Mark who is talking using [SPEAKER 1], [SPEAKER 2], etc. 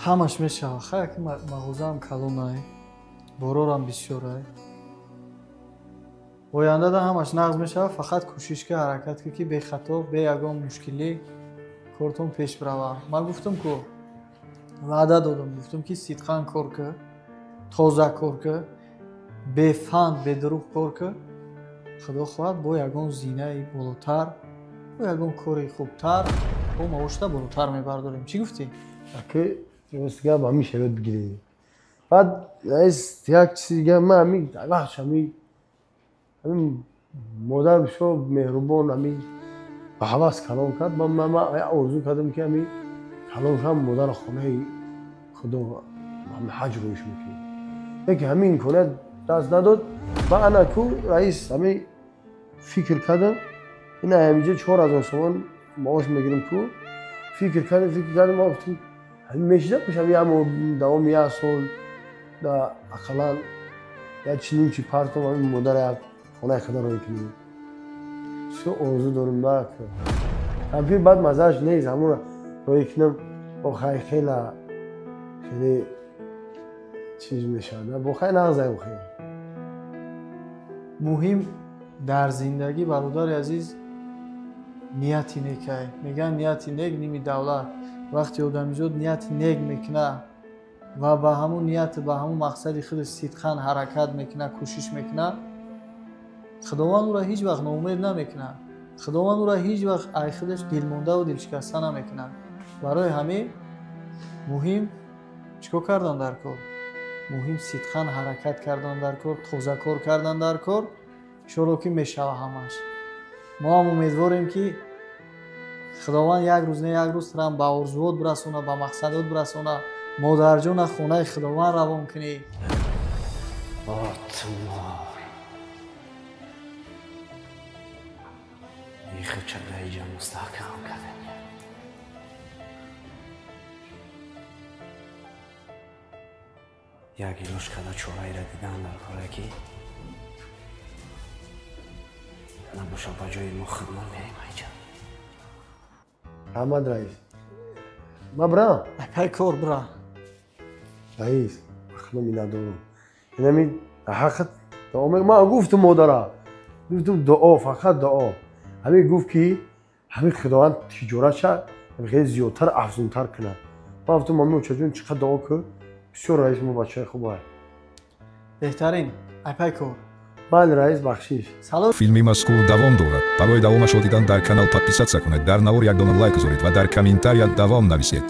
[SPEAKER 1] Ҳамаш мешава. Хай, ки мағозаам калонай, борорам бисёрай. Ояндада ҳамаш нағз мешава, фақат кӯшиш ки, ҳаракат ки, ки бехато, бе ягон мушкилӣ кортон пеш бирава. Ман гуфтам ку, ваъда додам, гуфтам ки сидқан кор ки, тоза кор ки, бефанд, бедурӯғ кор ки, худо хоҳад бо ягон зинаи болотар, бо ягон кори хубтар, бо маошта болотар мебардорем. Чӣ гуфтӣ?
[SPEAKER 2] Аки ростгап ҳамин шароит бигирем. Баъд раис як чизи дига, ман ҳамин вақт ҳамин модар бисёр меҳрубон, ҳамин ба ҳавас калом кард. Ман орзу кардам ки ҳамин калом шавам, модарро хонаи худо ҳаҷ рӯиш мекунем. Лекин ҳамин имконият даст надод. Ва ана ку раис ҳамин фикр кардам, ина ҳаминҷо 4000 сомон маош мегирем ку, фикр кардам, ман гуфтам ҳамин мешида бошам як моҳ давоми як сол да ақаллан як чинимчи партом ҳамин модара як хонаи худо рой кунем. Бисёр орзу дорам на кампир баъд маззааш нест, ҳамонро рой кунам, бо хай хела хеле чиз мешавад, бо хай нағзаем хел.
[SPEAKER 1] Муҳим дар зиндагӣ, бародари азиз, нияти некай. Мегӯянд нияти нек ними давлат. Вақте одамизод нияти нек мекунад ва ба ҳамун ният, ба ҳамун мақсади худ сидқан ҳаракат мекунад, кӯшиш мекунад, худованд ӯро ҳеҷ вақт ноумед намекунад. Худованд ӯро ҳеҷ вақт ай худаш дилмондаву дилшикаста намекунад. Барои ҳамин муҳим чӣ кор кардан дар кор? Муҳим сидқан ҳаракат кардан дар кор, тоза кор кардан дар кор. Иншоалло ки мешава ҳамаш. Мо ҳам умедворем ки худованд як рӯз не як рӯз тураам ба орзуот бирасона, ба мақсадот бирасона, модарҷона хонаи худованд равон кунӣ.
[SPEAKER 3] Отмор. Ихчада иҷа мустаҳкам кардем. Як илош када чораеро дидан дар коре ки набоша ба ҷои мо хидмат мерем айҷа.
[SPEAKER 2] Раҳмат раис. Ман бирам?
[SPEAKER 1] Пай кор бира.
[SPEAKER 2] Раис, худо миннатдорам. Инами ҳаққат дуо ман гуфтам модара. Гуфтам дуо, фақат дуо. Ҳамин гуфт ки ҳамин худованд тиҷоратша хеле зиёдтар, афзунтар кунад. Ман гуфтам мами очаҷон чӣ қадр дуо кун. Бисёр раис мо бачаи хуб ай.
[SPEAKER 1] Беҳтарин, ай пай кор.
[SPEAKER 2] Бале раис, бахшиш.
[SPEAKER 1] Салом.
[SPEAKER 4] Филми мазкур давом дорад. Барои давомашро дидан дар канал подписаться кунед, дар навор як дона лайк гузоред ва дар комментария давом нависед.